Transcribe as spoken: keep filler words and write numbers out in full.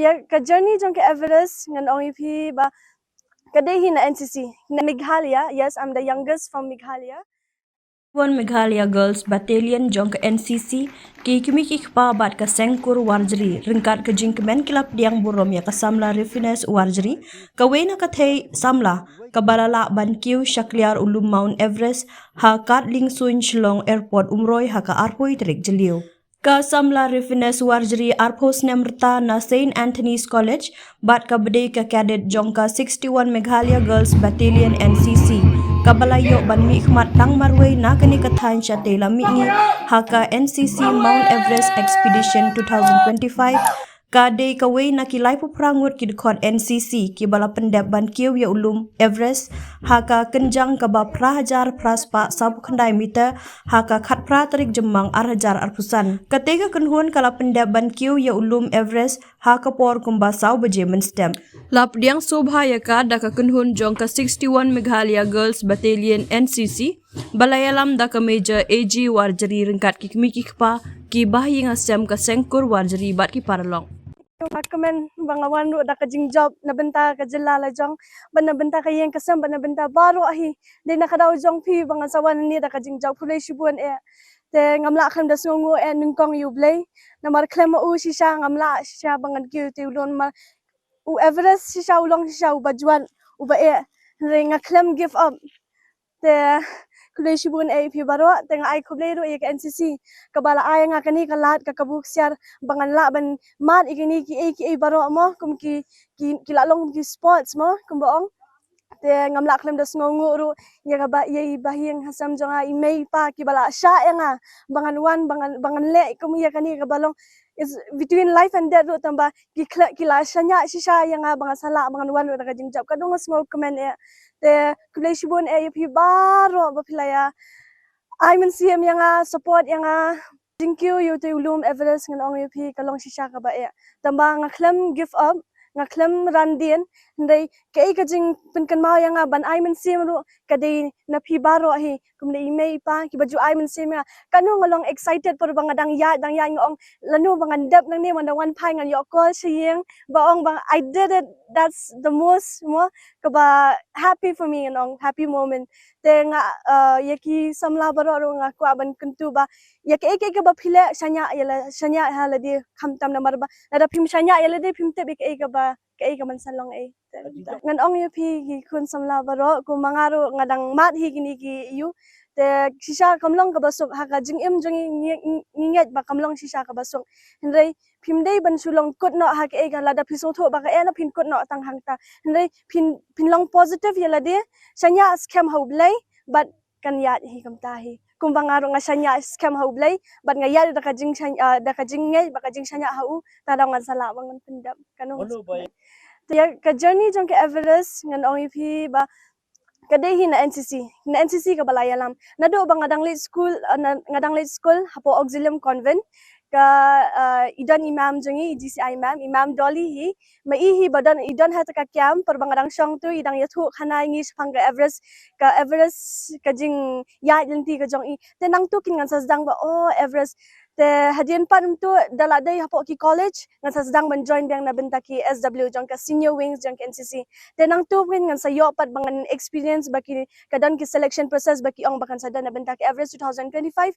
Ya, ka journey jong ka Everest ngan ong ïa phi ba ka dei hi na N C C, na Meghalaya. Yes, I'm the youngest from Meghalaya. One Meghalaya Girls Battalion jong ka N C C, ki kmie ki kpa bad ka Seng Kur Warjri, ryngkat ka jingkmen ki la pdiang burom ïa ka samla Refines Warjri, kawei na ka thei samla kaba la lah ban kiew sha kliar u lum Mount Everest ha Kad Liengsuin Shillong Airport Umroi ha ka arphew tarik Jylliew. Ka samla Refines Warjri, arphew snem rta na Saint Anthony's College, bad kaba dei ka cadet jong ka sixty-one Meghalaya Girls Battalion, N C C, kaba la ïoh ban mihkhmat tang marwei na kane ka thaiñ shatei la mihngi ha ka N C C Mount Everest Expedition two thousand twenty-five. Ka dei kawei na ki laiphew phra ngut ki dkhot N C C kiba la pyndep ban kiew ïa u lum Everest ha ka kynjang kaba phra hajar phra spah sawphew khyndai meter ha ka khatphra tarik Jymmang ar hajar arphew san. Katei ka kynhun ka la pyndep ban kiew ïa u lum Everest ha ka por kumba saw baje mynstep. La pdiang sngewbha ïa ka da ka kynhun jong ka sixty-one Meghalaya Girls Battalion, N C C, ba la ïalam da ka Major A G Warjri ryngkat ki kmie ki kpa, ki bahaïing hasem ka Seng Kur Warjri bad ki paralok. Nga kmen ba nga wan ruh da ka jingjop na bynta ka jylla la jong, bad na bynta ka ïing ka sem, bad na bynta baroh hi. Dei na ka daw jong phi ba ngan sa wan hangne da ka jingjop. Khublei shibun eh. Te ngam lah khlem da sngewnguh eh nyngkong ïa U Blei. Namar khlem ma u shisha ngam lah shisha ba ngan kiew te u lum, namar u Everest shisha u long shisha uba jwat, uba eh. Hynrei nga khlem give up. Te khublei shibun eh ïa phi baroh, te nga ai khublei ruh ïa ka N C C kaba la ai nga kane ka lad, ka kabu ksiar ba ngan lah ban mad ïa kine kiei kiei baroh mo, kum ki, ki, ki la long kum ki sports mo, kumba ong. Te ngam lah khlem da sngewnguh ruh ïa kaba, ïa i bahaïing hasem jong nga, i mei i pa kiba la shah ïa nga ba ngan wan, ba ngan, ba ngan leh kum ïa kane kaba long, it's between life and death ruh, tangba ki khleh, ki la shaniah shisha ïa nga ba ngan sa lah ba ngan wan ruh da ka jingjop. Ka dang sngewkmen eh. Te khublei shibun eh ïa phi baroh ba phi la ïa ai mynsiem ïa nga, support ïa nga. Jingkiew ïa u te u lum Everest ngan ong ïa phi ka long shisha kaba eh. Tangba nga khlem give up, nga khlem ran dien. Hynrei kaei ka jingpynkynmaw ïa nga ban ai mynsiem ruh ka dei na phi baroh hi. Kumne i mei i pa kiba ju ai mynsiem ïa nga. Kano nga long excited por ba nga dang ïaid, dang ïaid nga ong lano ba ngan dep nangne, man da wan phai ngan ïoh call sha ïing ba ong ba I did it. That's the most mo, kaba happy for me, ngan ong happy moment. Te nga, uh, ïa ki samla baroh ruh nga kwah ban kyntu ba ïa kaei kaei kaba phi leh shaniah ïa la, shaniah ha lade, khamtam namar ba lada phim shaniah ïa lade phim tip ïa kaei kaba, kaei kaban sa long eh. Ngan ong ïa phi ki khun samla baroh, kumba nga ruh nga dang mad hi kine ki ïa u. Te shisha kam long kaba suk ha ka jingim jong ngi, ngi, ngi ngeit ba kam long shisha kaba suk. Hynrei phim dei ban shu long kut noh ha kaei ka, lada phi sngewthuh ba ka eh na phin kut noh tang hangta. Hynrei phin, phin long positive ïa lade, shaniah skhem ha U Blei bad kan ïaid hi kumta hi. Kumba nga ruh nga shaniah skhem ha U Blei bad nga ïaid da ka jingshaniah, ah, da ka jingngeit bad ka jingshaniah ha u, ta dang ngan sa lah ba ngan pyndep. Kano. Te ïa ka journey jong ka Everest ngan ong ïa phi ba ka dei hi na N C C, na N C C kaba la ïalam. Naduh ba nga dang leit school, uh, na, nga dang leit school hapoh Auxilium Convent, ka, uh, i don i mam jong ngi, i G C I mam, i mam Dolly hi. Ma i hi ba don, i don ha kata ka camp, por ba nga dang shong tu, i dang ïathuh khana ïa ngi shaphang ka Everest, ka Everest, ka jingïaid lynti ka jong i. Te nangtu kin ngan sa sdang ba, oh, Everest. Te hadien pat myntu da la dei hapoh ki college ngan sa sdang ban join biang na bynta ki S W jong ka, senior wings jong ka N C C. Te nangtu kin ngan sa ïoh pat ba ngan experience ba ki, ka don ki selection process ba ki ong ba kan sa don na bynta ki Everest two thousand twenty-five.